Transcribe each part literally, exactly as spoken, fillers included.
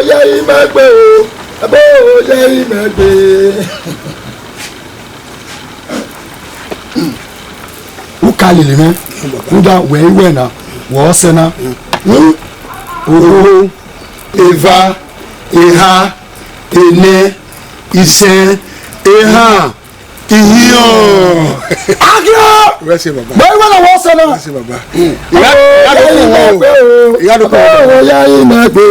Ye imẹ gbe o, ẹbọ ye imẹ gbe. U ka lele mwẹ, rhunmwuda wẹ i wẹ na, wẹ ọsẹ na. Oho, eva, eha, enẹ, isẹn, ehan, ihiọn. Agiọ! Wẹ se baba. Wẹ i wẹ na, wẹ ọsẹ na. Wẹ se baba. Ìyá, ìyá ló kù o. Ìyá ló kù o. Ọmọ ya imẹ gbe.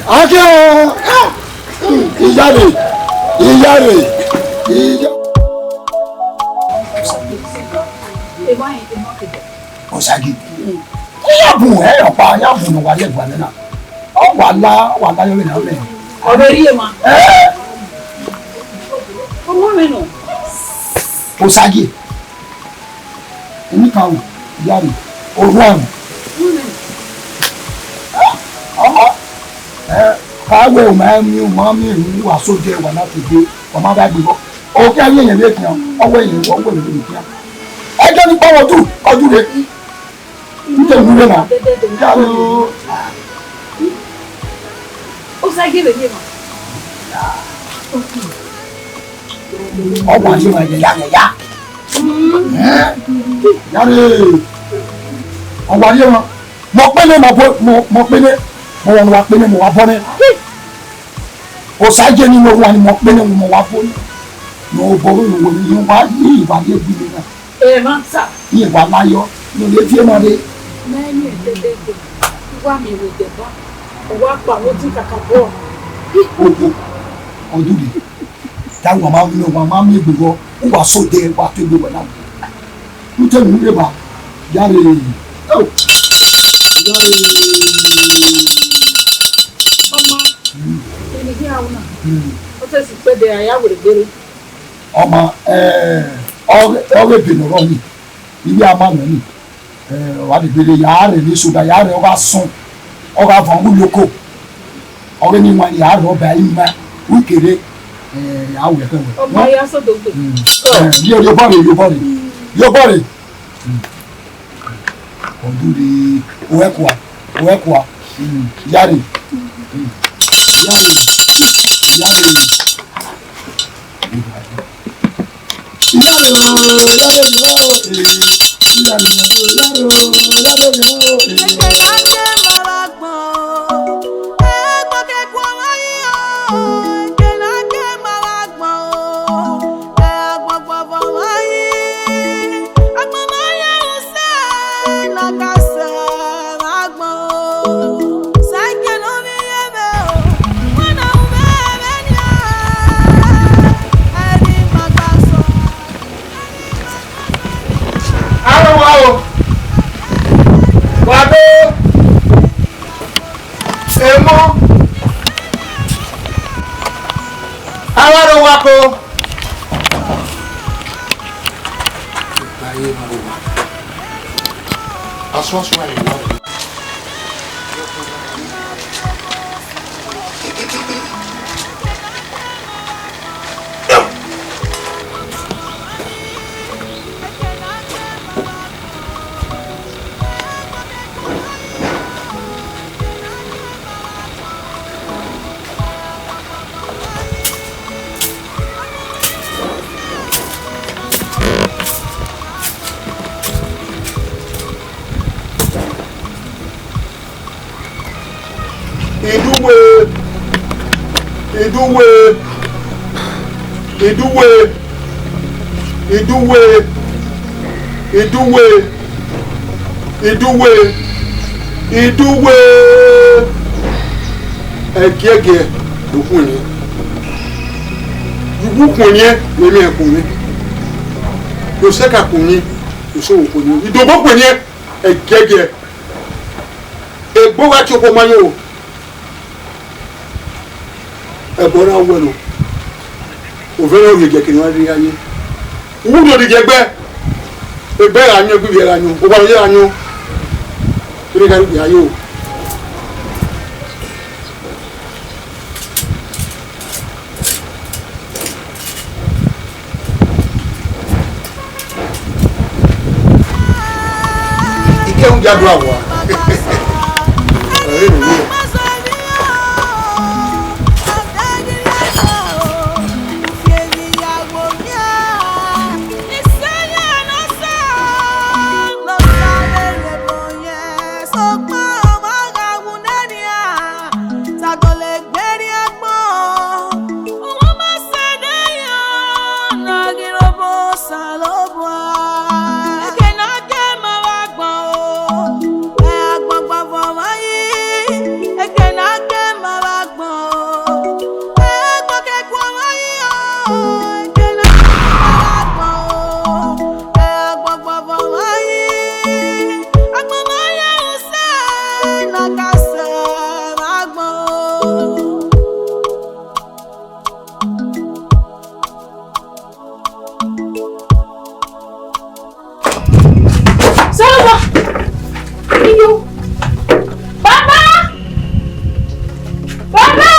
Agiọ! Iyare, iyare, iya. Osagi. Iya bu ẹ ọkpa, ya bu ne wa ye gba na. Ọ wa la, ọ wa la yo na me. Ọ vbe rhie ma. Eh. Ọ ma me nọ. Osagi. Emi ka ru, iyare, orhuan. Ọmọ, eh, ka wẹ u ma miẹn, u ma miẹn, u wa so dẹ, wa na tede, wa ma ba gbe bọ. O kẹ vbe yẹn vbe khian, ọ wẹ yẹn, ọ wẹ yẹn vbe khian. Ẹjọ ni kpọwọ du, ọ du re. N te mu re na. Ya lo. Osagi vbe rhie ma. Ọ wa rhie ma yẹya yẹya. Iyare. Ọ wa rhie ma. Mọ kpene, mọ bo, mọ, mọ kpene. Mọ wa, wa kpene, mọ wa bọ nẹ. Osagi ni mọ wa ni mọ kpene, mọ wa bọ nẹ. Mọ bọ nẹ, mọ wa ni wa ni wa ye gbe nẹ na. Emwa ta. Iye wa la yọ, ne ọ vbe viẹ ma rre. Mẹ ni ẹdẹdẹdẹ, I wa miẹn vbe odẹ ba, ọ wa kpa vbe odin kakabọ. Ogo, ọ dughe. Da wa ma, wa ma miẹn egbe vbọ, u wa so dẹ, wa to egbe wẹ na. U te mu rre ba, ya rre. Oh. Ya rre. Ọma, ẹni hia una. Mm. Ọ te si kpẹdẹ, a ya werriegbe rre. Ọma, eh, ọ ghe, ọ ghe ebe ne ọ rrọọ ni, ivbi ama mwẹ ni, eh, ọ gha degbe rre, ya rre ne soda, ya rre, ọ gha sọn, ọ gha van uwu loko, ọ ghe ne iwan ya rre ọba ima, u kere, eh, ya wẹ ẹkhẹ wẹ. Ọma ya sodogbe. Mm. Eh, ye, ye obọ rre, ye obọ rre, ye obọ rre. Mm. Ọduri, uwẹ kua, uwẹ kua. Mm, yare. Mm, yare, yare. Yare o, yare o, eh. Yare o, yare o, yare o, eh. Aro wa o, wa do, emọ, aro wa ko. Iduwe, iduwe, iduwe, iduwe, iduwe, iduwe, iduwe. Ẹgiẹgiẹ do khuẹnniẹn. Uwu khuẹnniẹn, emwi ẹkhuẹnniẹn. Osẹka khuẹnniẹn, osẹka khuẹnniẹn. Idobo khuẹnniẹn, ẹgiẹgiẹ. Egbe gha tie okhuo ma yo. Ẹbọ na wẹ nọ. Ovẹn na rhie giẹ kene a rhie ya ye. Uwu ne odẹ giẹ gbe. Egbe gha yọn, egbe ivbi gha yọn, owa ye gha yọn. Kene gha rhie ya yo. Ike un ya do awa. Solomon! Iyo! Baba! Baba!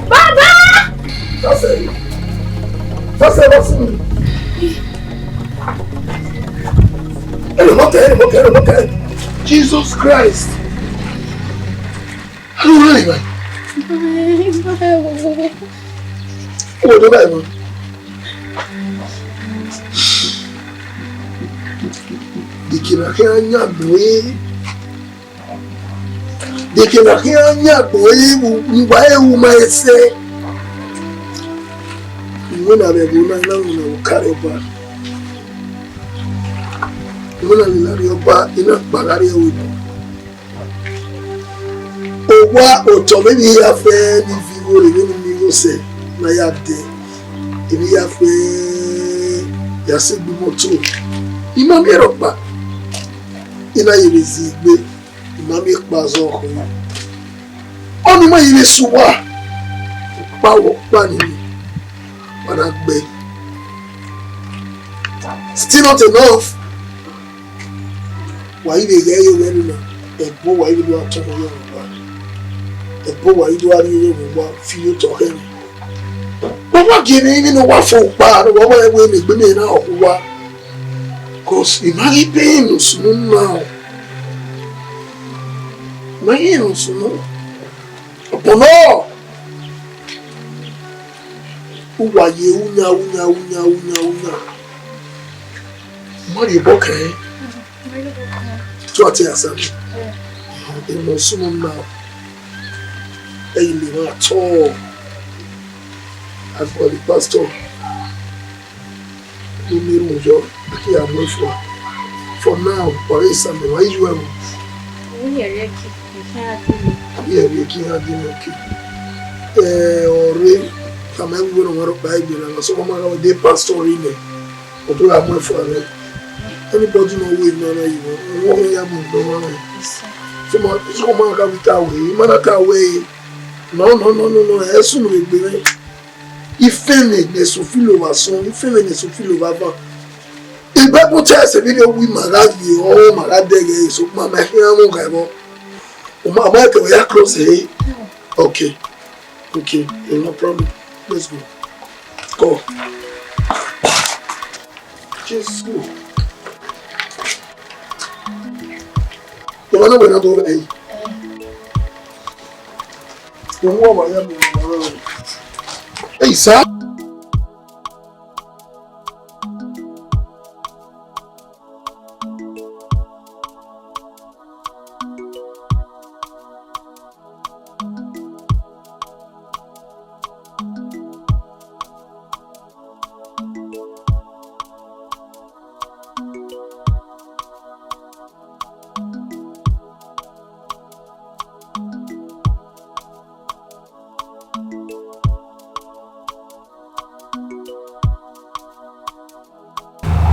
Baba! Sase! Sase, what's wrong? Ẹ lọ mọtẹ, ẹ lọ mọtẹ, ẹ lọ mọtẹ. Jesus Christ! Aro na le ba. Wo do ba mo. Deke na khian yan gbe. Deke na khian yan gbe, wa e wu ma ese. Iwinna vbe ẹvbo na, iwinna vbe okaro Ọba. Iwinna vbe okaro Ọba, I na kpa gha rrie ẹvbo. Owa otọ vbe emwi hia fẹ ni viọ igho rre vbene I miẹn igho sẹ ne a ya dẹ, emwi hia fẹ ya sẹ egbe imọto. I ma miẹn rhọkpa, I na ye vbe zẹ egbe, I ma miẹn ekpa zọ khọ. Ọni ma ye vbe sẹ uwa, ọkpa vbe ọkpa ni wa na gbe. Still not enough. Wa i vbe ghẹ ye owẹ nena, ẹbo wa i vbe do gha tọn yọ vbe uwa, ẹbo wa i do gha rhie vbe uwa fi ye otọ khẹ mwẹ. Wa wa gie mwẹ vbene ọ wa fo kpa, ne ọ wa wẹ ne egbe mwẹ na họhọ uwa. Cause I ma ghi bẹghe ne sunu na o. I ma ghi ne sunu. Ọbọnnọ, uwa ye uyan, uyan, uyan, uyan, uyan. Ma rhie obọ kẹrẹ. Try to understand. Emọ sunu na, ẹ i le mwa at all. Agbọnni pastor ne u miẹn erhunmwu yọ, a ke ya mu ẹn fua. For now, ọre Isamẹ, wa i yu ẹvbo. Ovbi ẹre ẹki, ẹki iran dee. Ovbi ẹre ẹki iran dee, okay. Eh, ọre, tama ẹvbo ne ọ ma rhọkpa egbe na, na sẹ ọmọ gha wẹ de pastor rre nẹ. Ọ do gha mu ẹn fua nẹ. Anybody ne ọ ru emwi na na ye mwẹ, ọ ya mu ẹn nọ mwẹ. So ma, so ma gha wẹ I ta wẹ, I ma na ta wẹ, no, no, no, no, no, ẹ sunu vbe egbe mwẹ. Ifẹnmwẹ ne eso filo vbe asọn, ifẹnmwẹ ne eso filo vbe avan. Bible tell us, emwi ne ọ wi ma gha ye ọnrẹn, ma gha dẹghe, sokpan ma khian mwẹ ọghe ẹvbo. Ọ ma, ọ ma ke wẹ ya close ẹre. Okay. Okay, eh, no problem. Let's go. Go. Jesu. Ọmọ na wẹ na do vbe ẹre. Owó ọmọ ya mi ọmọ rẹ. Hey, sir.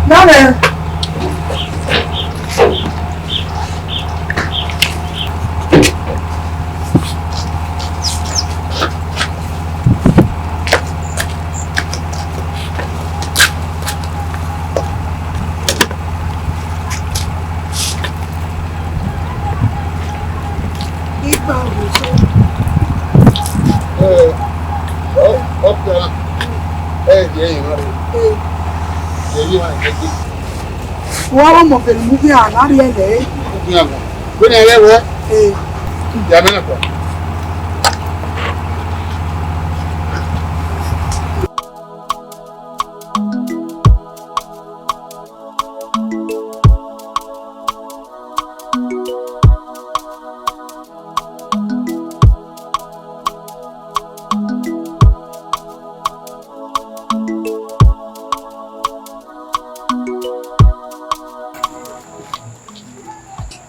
Nana. Ipa ohuso. Eh, ọ, ọ kpẹra. Eh, ye emwa rre. Eh. Ye emwa rre. Wa wa mọ vbe mu vbe a na rhie lẹ. Wẹ na rẹ wẹ. Eh. Ya mẹ na kua.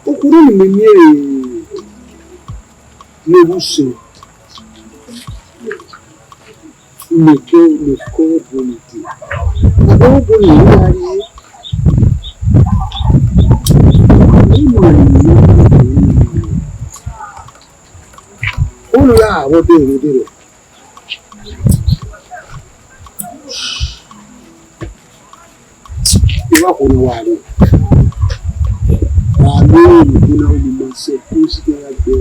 Okhuo ne imẹ miẹn ne vbe usẹ, mẹ kẹ, mẹ kẹ ọbọ ne dee. Ọbọ ne I na rrie, I ma rẹn ne ọ rrie. Ọ na gha vbe ọdẹ rre, ọdẹ rre. Evba khuo ne wa rre. Wa miẹn ne okhuo na, ne ima sẹ, ko si ke ya gbe.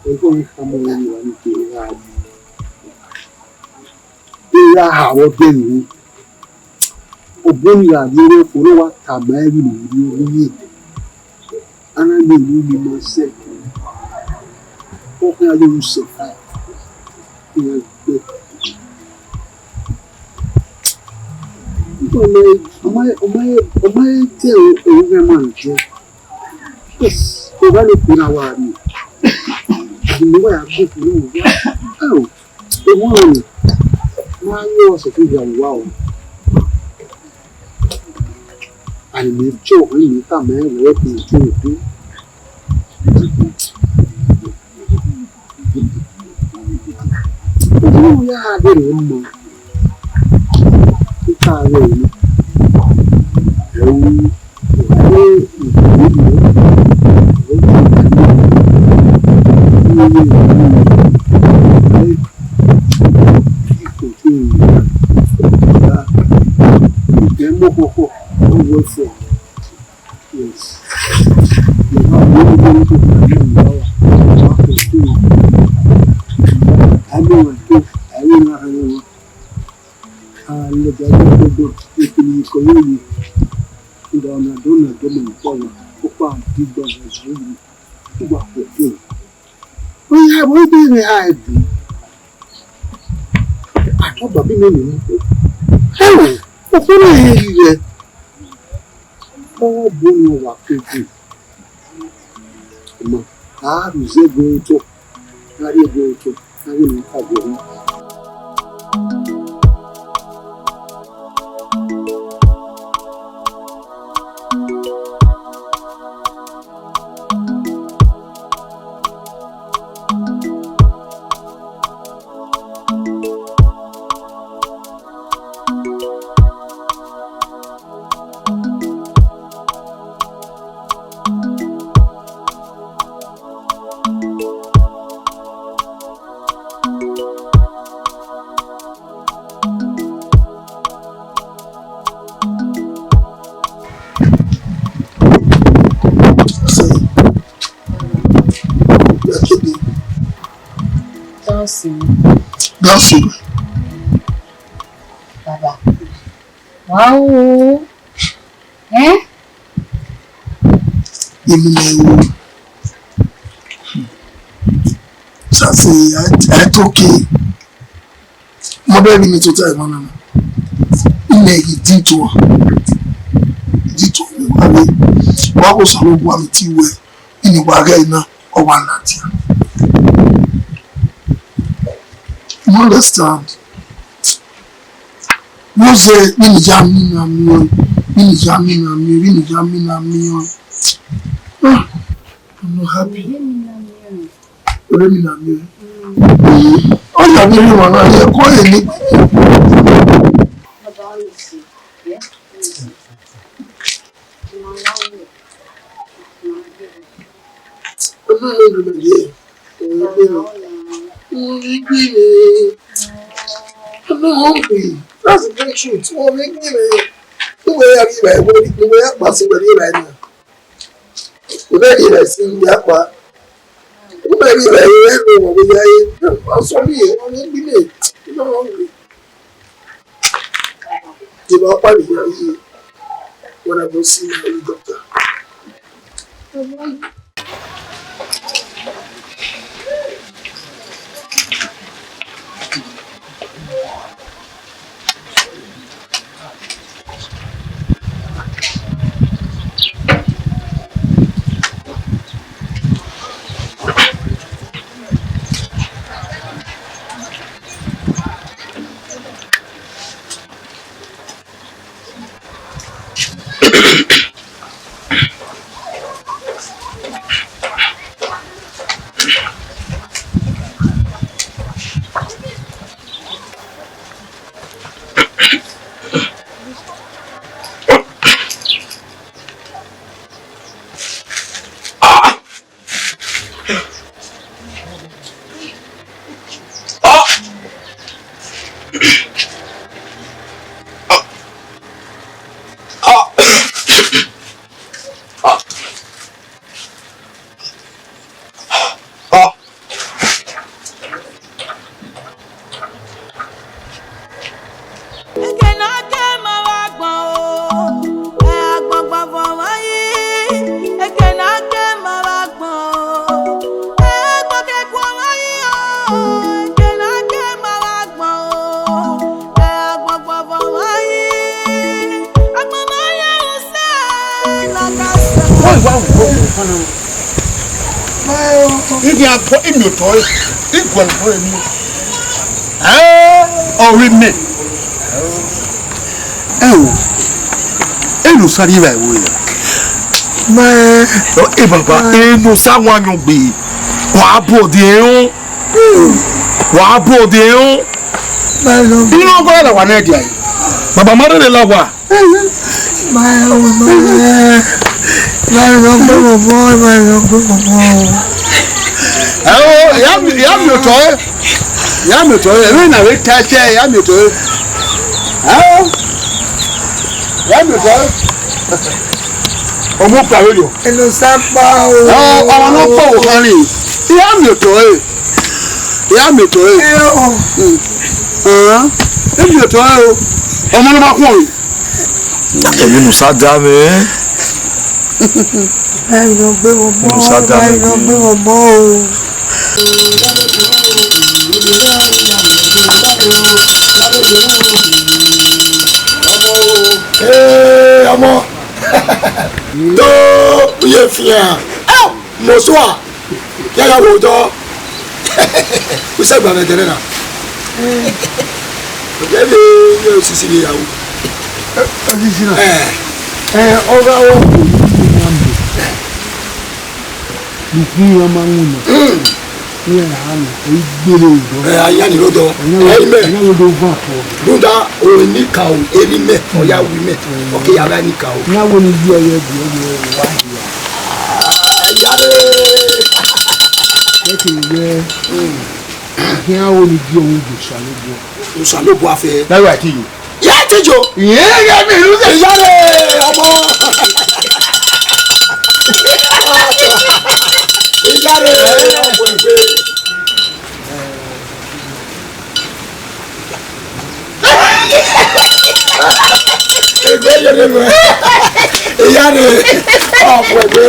Ẹghẹ ọnii khama mwẹ ne I gha rrie. I gha ha vbe ọdẹ rre. Ọbọ ne I gha rrie, ọkpẹn ne ọ wa tama ẹre vbene I rrie ọghe ye. A na miẹn emwi ne ima sẹ, ọ khian ye ru sẹ fa, iran gbe. Ọ ma, ọ ma, ọ ma, ọ ma te ẹre, ẹre ghẹ ma jẹ. Yes, evba ne okhuo na wa rrie. Ẹdẹ ne uwa ya gbe okhuo na wa. Ẹo, emwa ọnii, ma yọ ọsẹ fi via uwa o. And mẹ chọ, mẹ tama ẹre wẹ ke chọ do. Ovbi ne ọ ya gha dee ne ọ ma, I ka rẹn ne ẹvbo, ẹvbo, Yes. Ọ ya vbe ebe mwẹ ha ẹdẹ. Atọ babi nene mu. Ẹo, okhuo na rẹn rhirẹ. Ọ bọ ne ọ wa ke gu. Ma, a ru zẹ gu otọ, a rhie gu otọ, a ghi ne ọ ka gu ọmwa. Dancing. Dancing. Baba. Wow. Eh? Emi na ru. Sase, I, I took it. Mo bẹ ni mi tota emwa na. Imẹ ghi din tua. Din tua ni wa re. Wa ko sa lo gua mi ti wẹ. Ini wa ghẹ na, ọ wa ladian. You understand? What's the, vbene I ya mina miẹn ọẹn, vbene I ya mina miẹn ọẹn, vbene I ya mina miẹn ọẹn. Ah, I'm not happy. Ọ re mina miẹn ọẹn. Ọ ya vbe rhie emwa na rhie ẹko ẹre ni. Ọmọ mi dùn mí yẹ. Ọmọ mi dùn mí. Mo rí gbé mi. I'm not hungry. That's the very truth. Mo rí gbé mi. Nígbà yà rí ìrà ìwé, nígbà yà pa sí pẹ̀lú ìrà ìnà. Ìbẹ́ rí ìrà ìsìn ní apá. Nígbà rí ìrà ìwé, ẹ̀rọ wọ̀ wọ̀ yá yé. Wọ́n sọ mí yẹ, wọ́n rí gbé mi. I'm not hungry. Ìbá pa nìyẹn yìí. Wanna go see my doctor? Eke ne a ke ma vbe agbọn o, ẹ, agbọn gbọngbọn mwẹ yi. Eke ne a ke ma vbe agbọn o, ẹ, agbọn kẹkuọ mwẹ yi o. Eke ne a ke ma vbe agbọn o, ẹ, agbọn gbọngbọn mwẹ yi. Agbọn ma ya use na ka se. Wọ́n ìwà wò ó wò fún un. Ìdí àgbọ̀ ìmì òtọ́ ẹ̀, ìgbọ̀n ìgbọ̀n ẹ̀mí. Ẹ́, ọ̀rẹ́ mi. Ẹ o, enu sa rhie vbe ẹvbo ya. Ma, ẹ baba, enu sa wan yọn gbe. Wa bọ de ẹn. Wa bọ de ẹn. Ma, no. Inu ọgọ la wa ne dia. Baba ma rere la wa. Ma, oh, ma, ma, ma, ma, ma. Ẹ o, ya mi, ya mi otọ ẹ. Ya mi otọ ẹ. Ẹ na vbe ta ẹsẹ, ya mi otọ ẹ. Ẹ o. Ya mi otọ ẹ. Ọmọ pa vbe yọ. Ẹ lọ sapa o. Ọ, ọmọ náà pọ̀ wò kan ni. Ya mi otọ ẹ. Ya mi otọ ẹ. Ẹ o. Hmm. Ẹ mi otọ ẹ o. Ọmọ náà ma kún ọ̀run. Èmi nù sá dá mi. Báyìí lọ gbé wọn mọ́, Nù sá dá mi. Báyìí lọ gbé wọn mọ́ o. Ee, ọmọ. Tó yẹ fi hàn. Mosua. Ya ya wo jọ. Usa gba mẹ gẹrẹ na. Ọjọ́ bí yóò sisi ni ìyàwó. Ẹ, ẹ, sisi na. Ẹ. Ẹ, ọgá wọ kò ní ìlú náà mọ̀. Nìkún yẹn máa ń wù nà. Mm. Ní ẹ̀ hàn mí, èyí gbére ìdọ́. Ẹ, ayé ni ló dọ. Ẹ̀yin Ẹ, mẹ. Ẹ̀yin ló dó van fọ. Dunda, o ní ka o, eri mẹ, ọya wi mẹ. Mm. Ọkẹ yàrá ní ka o. Ní àwọn onídìí ọyọ ẹgbẹ̀ẹ́ ọyọ wá yìí. Ẹ yáre. Jẹ́ kí n yẹ. Mm. Kí á wo ni di ohun jù ṣàlóbọ̀. Ṣàlóbọ̀ afẹ́. Láyọ̀ àti yòó. Yá ti jò. Ìyẹn yẹ mi ìlú sẹ́. Ìyá rẹ̀ ọmọ. Ìyá rẹ̀ ọmọ ẹgbẹ́. Ẹgbẹ́ yẹn lè mọ̀. Ìyá rẹ̀ ọmọ ẹgbẹ́.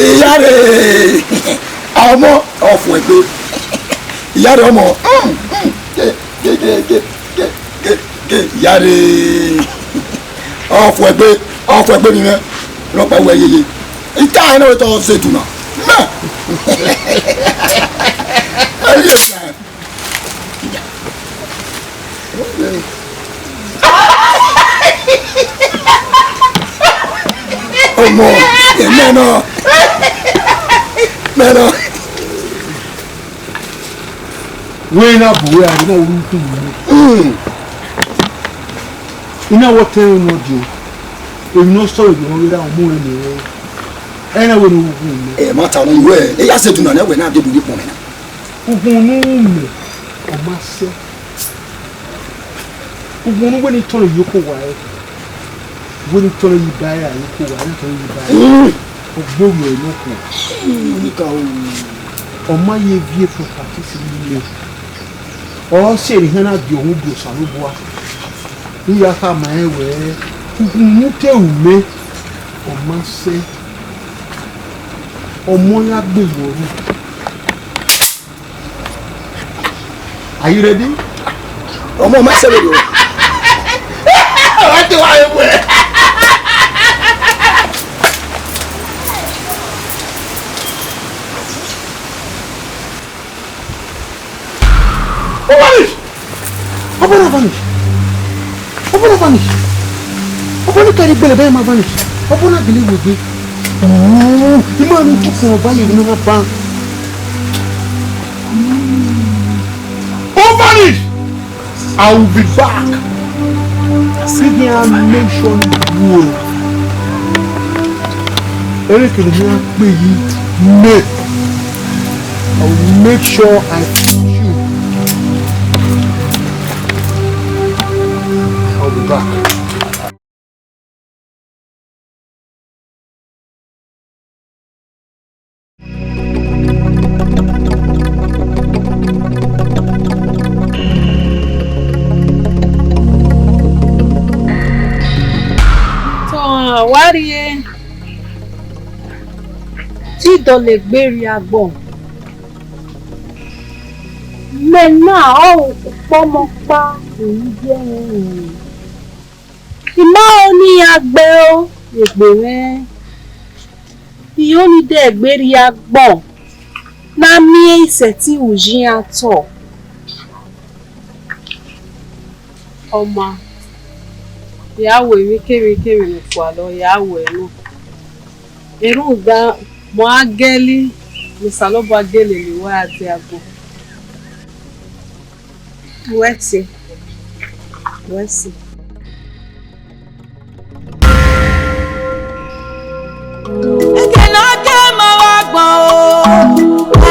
Ìyá rẹ̀ ọmọ ọfọ ẹgbẹ́. Ìyá rẹ̀ ọmọ. Ìyá rẹ̀ ọfọ ẹgbẹ́, ọfọ ẹgbẹ́ ni mẹ. Ọlọ́pàá wẹ yeye. Ìta ẹ̀ náà wẹ̀ tọ́ ṣe dùn náà. Mẹ. Ọmọ, mẹ náà. Mẹ náà. Wẹ na bu wẹ a na ru tu. Mm. Ina wọ tẹ unu di o. Emi no sọ emi no ra mu ene. Ena wẹ no wu me. Ẹ ma ta ọnọ iwe. E ya se duna ne wẹ na de bu ni pọn mẹ na. Ugbunu mẹ, ọ ma sẹ. Ugbunu wẹ ni tọrọ yoko wa ẹ. Wẹ ni tọrọ yi ba ẹ, yoko wa, ni tọrọ yi ba ẹ. Mm. Ọ gbe owiẹ nọ khuan. Mm, nika o. Ọ ma ye viẹ property si ni le. Ọ sẹ erha na gie ọmwa udu Osanobua. Ne I ya khama rẹn wẹẹ, Ugbẹn te u mẹ, ọ ma sẹ, ọmọ ya gbe wọ ru. Are you ready? Ọmọ ma sẹ vberriọ. Ọ te wa ye wẹ. Ọ vanish! Ọ vanish! Ọ vanish! Ọ vanish! Kẹrẹ igbele bẹghe ma vanish! Ọ vanish gele wegbe! Ooo, ima ni tuku ọba ye ne ọ na ban. Ọ vanish! I will be back. See, I make sure you do. Everything you pay me, I will make sure I put you. I'll be back. Tọ, wa rrie, te I dọlegbe rrie agbọn. Mẹ na ọrọre ukpọmọ ọkpa ne I ye ẹnrẹn. I ma ho ne iran gbe ro vbe egbe mwẹ. I ho ne I dẹgbe rrie agbọn ne a miẹn isẹtin uyi iran otọ. Ọma, ya ru emwi kemwi kemwi ne u gualọ, ya ru ẹre nọ. Rhunmwuda, mu a gẹlẹ ne Osanobua gele lele uwa ya die agbọn. Wẹ ẹse, wẹ ẹse. Eke ne a ke ma vbe agbọn o,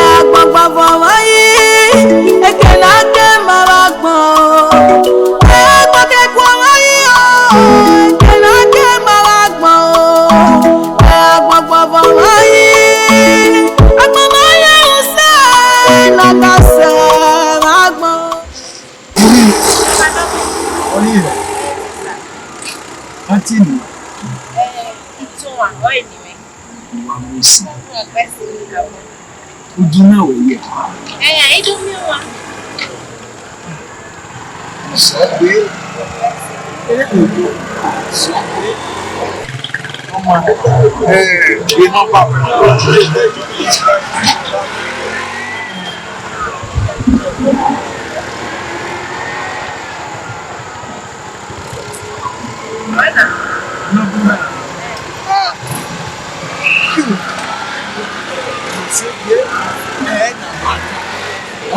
agbọn gbavọ mwa yi. Eke ne a ke ma vbe agbọn o, agbọn kekuo mwa yi o. Eke ne a ke ma vbe agbọn o, agbọn gbavọ mwa yi. Agbọn ma ya usẹ, na ka sẹ vbe agbọn. Ọni rẹ, aunty ni. Ẹ, itohan ọre ni mwẹ. Wa mu si. Udu na wẹ ye. Ẹ, I do miẹn ọmwa. Sọ pé, ẹ, sọ pé, ọmọ, ẹ, ẹ, nọmba.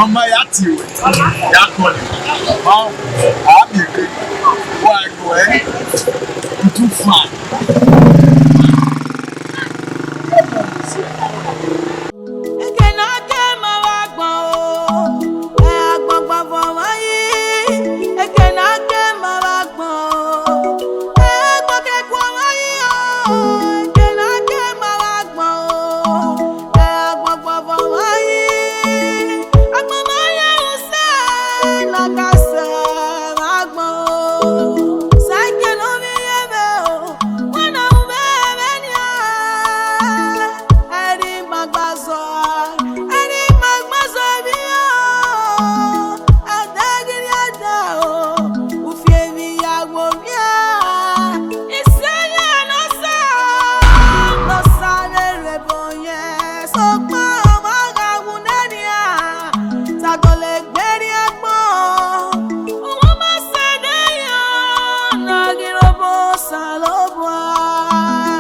Ọmọ ya tie ruẹ, ya kọlẹ, a miẹn egbe, wa ẹguẹ, utu fan. Eke ne a ke ma vbe agbọn o, ẹ, agbọn gbavọ mwa yi. Eke ne a ke ma vbe agbọn o, ẹ, agbọn kekuo mwa yi o. Eke ne a ke ma vbe agbọn o, ẹ, agbọn gbavọ mwa yi. Agbọn ma ya usẹ, na ka sẹ vbe agbọn o. Sẹ eke ne ovbi ye mwẹ o, wa na ru mwẹ vbenian. Ẹre ima gba zọ, ẹre ima gba zọ emwi o, ẹdẹ ghi rhie ẹdẹ o, ufiemwi ya gbe ovbi a. Isẹyẹ ne ọ sa, ne ọ sa vbe rre ebo yẹn, sokpan ọ ma gha wu nẹ nian, ta dọlegbe rrie agbọn. Uwu ma sẹ ne ya, na ghi rre obọ Osanobua.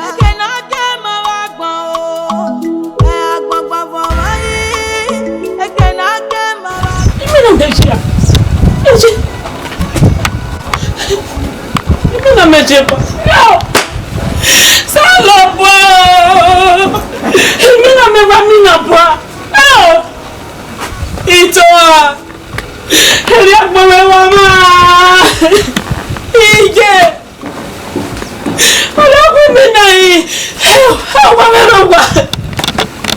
Eke ne a ke ma vbe agbọn o, ẹ, agbọn gbavọ mwa yi. Eke ne a ke ma vbe agbọn. Imina mẹ jẹ, ẹ jẹ. Imina mẹ jẹ ba. Osanobua. Imina mẹ wa mina bua. Itohan. Erriọ agbọn mwẹ wa ma. Iye. Ọlọkun mi na yi. Ẹ wa mwẹ rhọkpa.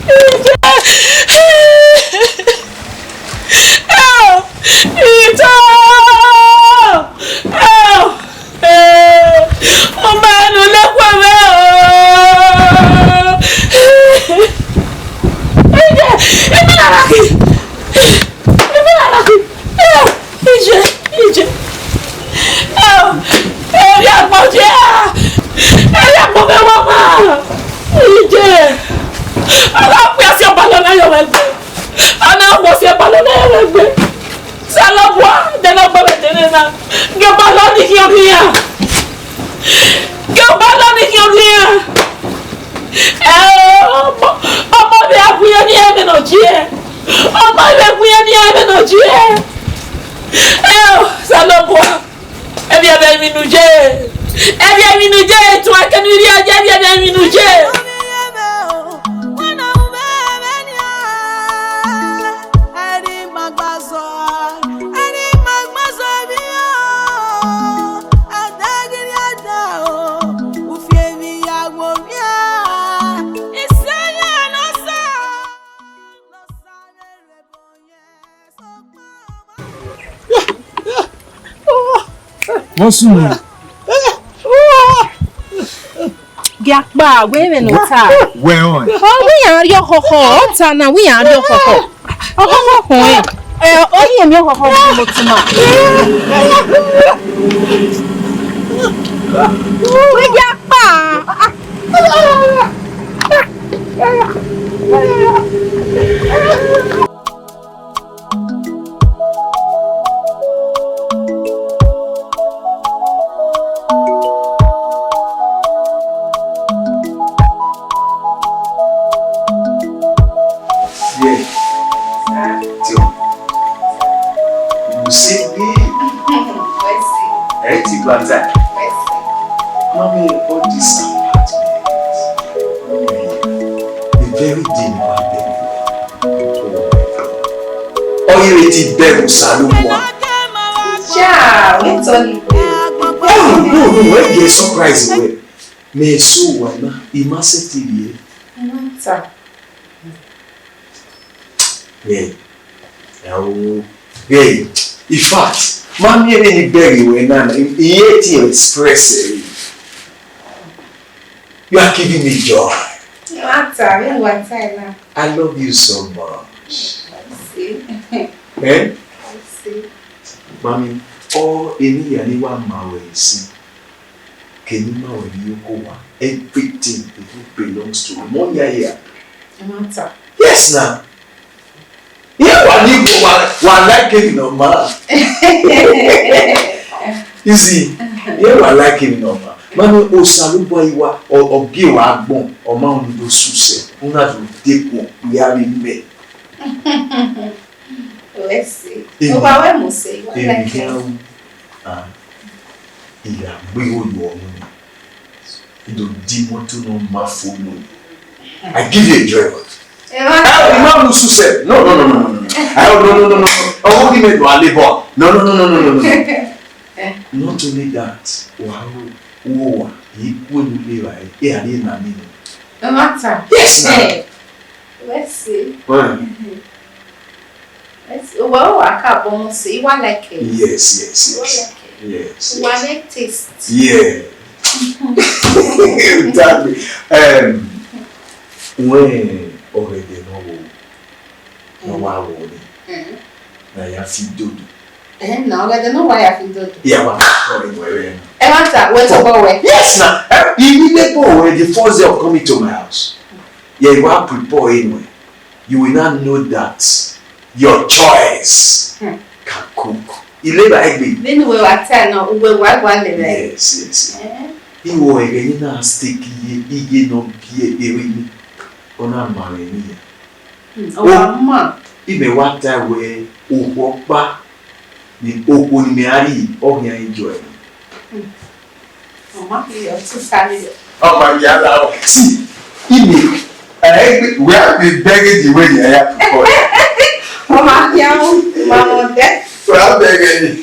Iye. Itohan. Ẹ, ọ Iye, iye. Ẹ, ẹ, erriọ agbọn ye a. Erriọ agbọn mwẹ wa ma. Iye. A gha kpia si ọbalọ na yọ mwẹ gbe. A na wọ si ọbalọ na yọ mwẹ gbe. Osanobua, de ne ọ gbe mwẹ dene na. Gie ọbalọ ni khian khian. Gie ọbalọ ni khian khian. Ẹ, ọmọ, ọmọ vbe a gu iran ni ẹmwẹ ne ọ ye. Ọmọ vbe gu iran ni ẹmwẹ ne ọ ye. Ẹ, Osanobua, ẹvbiẹ vbe emwi ne u ye. Ẹvbiẹ emwi ne u ye, tuan kene u rhie ye, ẹvbiẹ vbe emwi ne u ye. Vbọ sunu? Gie a kpa, wẹ vbe ne ọ ta. Wẹ họn. Ọ wẹ iran rhie ọkhọkhọ, ọ ta na, wẹ iran rhie ọkhọkhọ. Ọkhọkhọ khọn ẹ. Ẹ, ọ rhie emwi ọkhọkhọ vbe imotuma. Wẹ gie a kpa. Yeah. Sir. Tio. You see me? Mercy. Ẹ ti gba time. Mercy. Mommy, all this apartment. Mommy, the very day you are there. Ọ ye vbe te bẹghe Osanobua. Ja, wẹ tọ ni. No, no, no, wẹ gie surprise wẹ. Mẹ so wa na, I ma sẹtin rhie. Mata. Yeah. Ẹ o. Yeah. In fact, ma miẹn vbene I bẹghe wẹ na, I, I hate to express it. You are giving me joy. Mata, vbene wa ta na. I love you so much. I see. Eh? I see. Mami, ọ eni ya ni wa ma wẹ esi. Keni ma wẹ ni ko wa. Everything it belongs to me. Mo ya ya. Mata. Yes na. Iye wa ni ko wa, wa like him no ma. You see, iye wa like him no ma. Mami, Osanobua iwa, ọ, ọ gie wa agbọn, ọ ma unu do suse, una do dekun, ya ri me. Let's see. Emi, Owa wẹ mu se, wa emi like him. Khian ru, ah, I gha gbe igho ye ọmọ nẹ. I do di imoto ne ọ ma fo lo. I give you a driver. Ẹ, I ma musu sẹ. No, no, no, no, no, no. I, no, no, no, no, no. Ọmọ ghi mẹ do a labour. No, no, no, no, no, no, no. Not only that, wa ro, wo wa, I ku enu le ra, e a ri na mi no. No matter. Yes, sir. Let's see. Why? Let's see. Well, I can't promise. You want like it? Yes, yes, yes. You want like it? Yes, yes. You want a taste? Yeah. Exactly. Um, when already no wo, no wa wo ni. Mm. Na ya fi dodo. Eh, na already no wa ya fi dodo. Yeah, wa sorry, we we. E ma ta, we to go we. Yes, na. Eh, you need to go we the first day of coming to my house. Yeah, you are prepared anyway. You will not know that your choice, hmm, can cook. Ileba egbe. Then we were tell no, we were one level. Yes, yes. Eh? Iwẹ ẹghẹ ne I na stick iye, iye nọ biẹ ere ni. Ọ na ma rẹ ni ya. Hmm, ọ wa ma. Imẹ wa ta wẹ okhuo ọkpa ni okhuo ni mẹ a ri, ọ khian enjoy. Hmm. Ọ ma khian totally. Ọ ma khian la o. See, imẹ, eh, we have been begging the way you are to call. Ọ ma khian o, ma mọ dẹ. We are begging.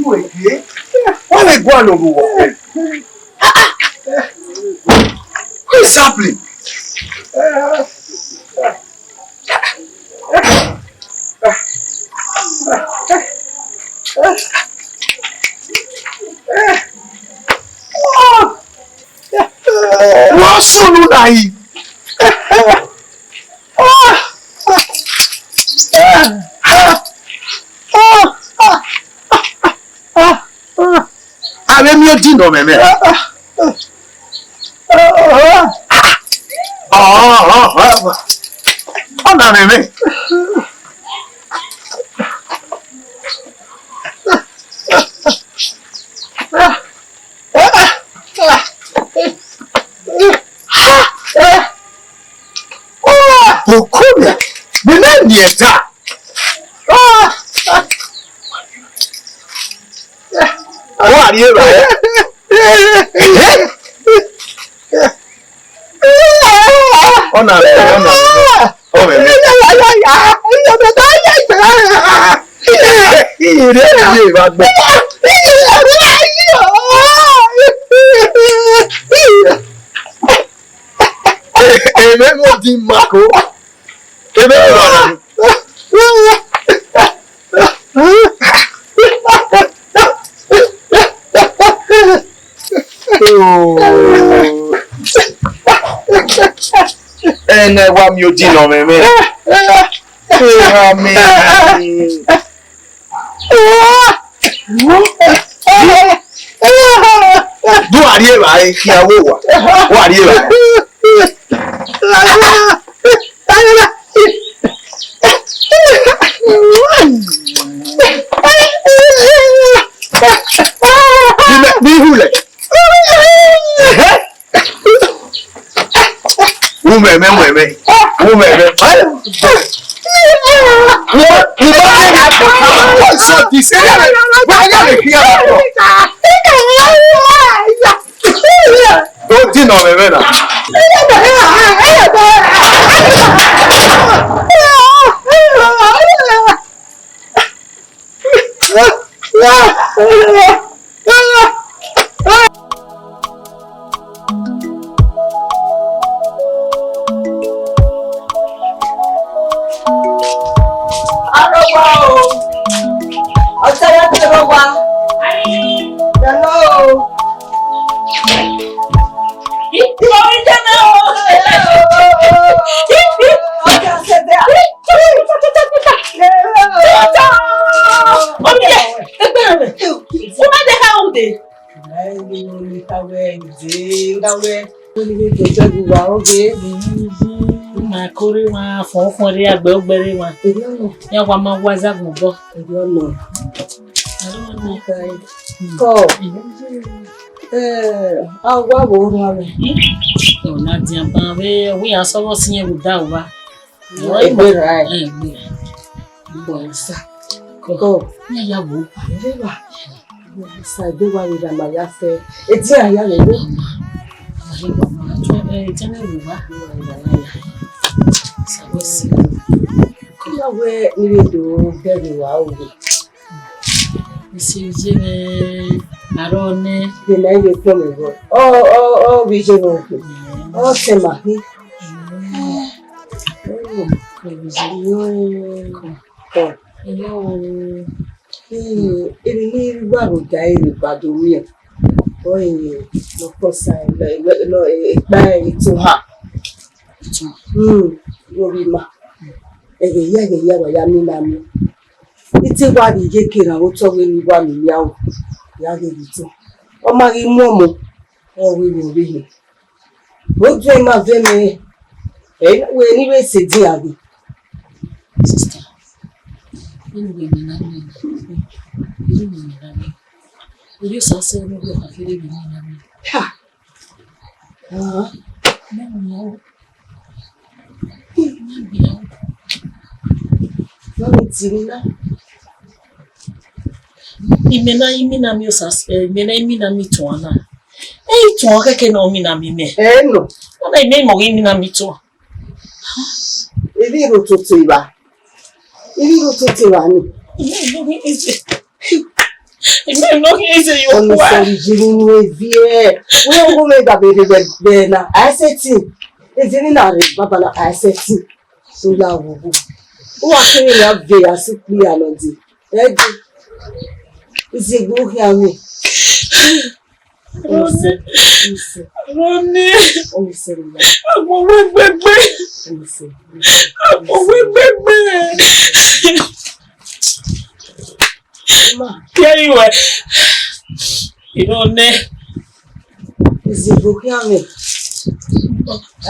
Why they go all over? What is happening? Wọ́n sùn nù náà yìí. Avbe miẹn odin nọ mwẹ mẹ. Ọ na mwẹ mẹ. Okobia, mẹ na miẹn ta. Ọ wa rhie evbare. Ọ na rhie, ọ na rhie. Ọ mwẹ mwẹ. Iye rẹ ye vba gbẹ. Emẹ vbe odin ma ko. Emẹ vbe odin. Ẹnẹ wa miẹn odin nọ mwẹ mẹ. Eha mi. Do a rhie evbare khian wo wa. Wa rhie evbare. Ni mẹ, ni hu lẹ. Ẹhẹ. Umẹmẹ, umẹmẹ, umẹmẹ. Wọ́n, wọ́n, wọ́n sọ di sẹ́yìn. Wọ́n yà lè fi ara pọ̀. Ó dínà ọ̀rẹ́ rẹ̀ nà. Arọgba o. Ọtẹn ya te rọgba. Hello. Ọtẹn ya te rọgba. Ọmọ yẹn, ẹgbẹ́ rẹ̀, wọ́n máa dé ká òde. Ma kore wa fọn fọn re agbẹ ogbẹre wa. Ya wa ma wa za gbọgbọ. Kọ, eh, a wa vbe orhuan mwẹ. Ọna dian ban vbe ọvbi iran sọvbọ si yẹn vbe uda uwa. Egbe ra ẹ. Egbe. Bọ sa. Kọ. Kọ. Iran ya vbo. Eva. Sa egbe wa vbe ra ma ya fẹ. Edi a ya vbe ro. Ama. Ama he wa ma. Ẹ, ẹ, jẹ ne vbe wa. Sa vbe si. Kọ. Iran wẹ ni vbe do bẹghe wa o. Isi je mwẹ arọ nẹ. Vbe ma i vbe kpọnmwẹ vbọ. Ọ, ọ, ọ vbe je mwẹ oke. Ọ sẹ ma hin. Kọ. Kọ. Emwi ne I wa rhunmwuda ẹre vbe ba do miẹn, ọrọre ne ọ kọ sa ekpa eto ha. Hmm, vbe ovbi ima, ẹghẹ hia ẹghẹ hia wa ya miẹn na miẹn. I te wa rhie iyeke na vbe otọ vbene I wa miẹn aro, ya ghe vbe otọ. Ọ ma ghi mu ọmọ, ọ vbe vbe ọvbehe. Oduẹ ima vẹ mẹ, ẹ i na wẹ ne I vbe sẹ edian ghe. Sister, vbene uwẹ miẹn na miẹn na, vbene uwẹ miẹn na miẹn, erriọ Osa sẹ ne uwẹ kha kherhe vbene I miẹn na miẹn. Ha! Ah, mẹ miẹn o. Mẹ miẹn o. Mami tiri na. Imẹ na, imẹ na miẹn Osa, eh, imẹ na, imẹ na miẹn ituan na. Ẹ i tuan kẹkẹ ne ọ miẹn na miẹn mẹ. Ẹ nọ. Ọ na imẹ mọ ghe imẹ na miẹn ituan. Ivbi rho toto evba. Ivbi rho toto evba ni. Imẹ mọ ghe ivbi. Imẹ nọ khian ize ye okua. Ọnọsẹ, ijiri unu eviẹ. Wẹ wo mẹ gba vbe rre vbe na, a i sẹtin. Ejiri na rre baba na, a i sẹtin. So la wo wo. Uwa kere ya ve ya si kpi ya nọ de. Ẹ de. Iziegbe okhian mwẹ. Ọnọsẹ, ọnọsẹ. Ronnie. Ọnọsẹ, ọnọsẹ. Agbọn wẹ gbẹgbẹ. Ọnọsẹ, ọnọsẹ. Agbọn wẹ gbẹgbẹ. Ma. Kẹ iwẹ. Ronnie. Iziegbe okhian mwẹ.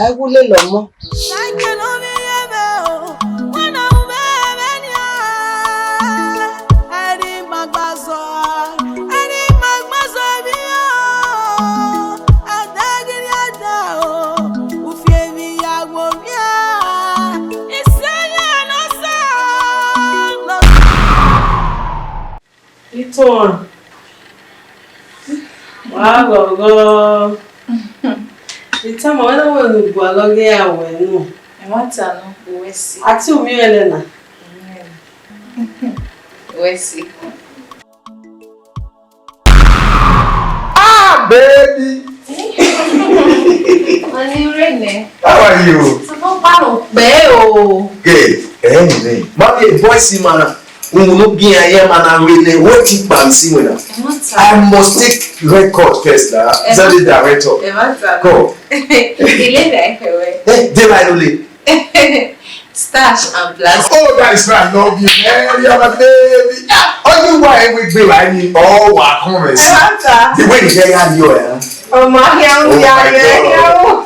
A i wu lele ọmọ. Itohan, wa ghọghọ. Itohan, wẹ na wẹ ne u gualọ ghe a wẹ nọ. Ẹmwata nọ, uwẹ si. A te u miẹn ẹnẹ na. Uwẹ si. Ah, baby. Ọni rre nẹ. How are you? Sọfọ pa no pẹ o. Good. Eh, man. Mommy, boy, see, man. Uhun ne u bian ye ma na rre nẹ, wẹ ti kpa mi si wẹ na. Ẹmwata. I must take record first na. Ẹmwata. Is that the director? Ẹmwata. Come. Ilé rẹ̀ kẹwẹ́. Eh, dé báyìí ló lè. Starch and plastic. Oh, that is why I love you, man. You are my baby. Ah, only why we be like me. Oh, wow, come and see. Ẹmwata. The way the guy had you, eh? Ọmọ ahia ń ya rẹ yẹn o.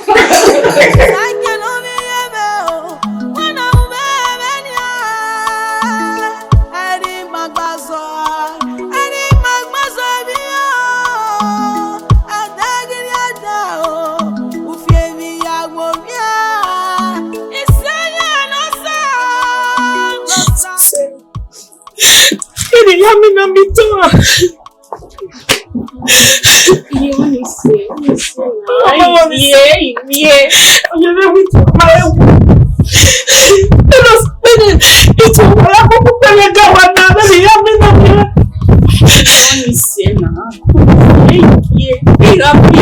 Eni ya mi na mi tọn. Iye, let me see, let me see now. Iye, iye. Iye, let me see my. Let us finish. It's a whole lot of people that got one now. Let me, let me, let me. Let me see now. Iye, iye. Iye, iye.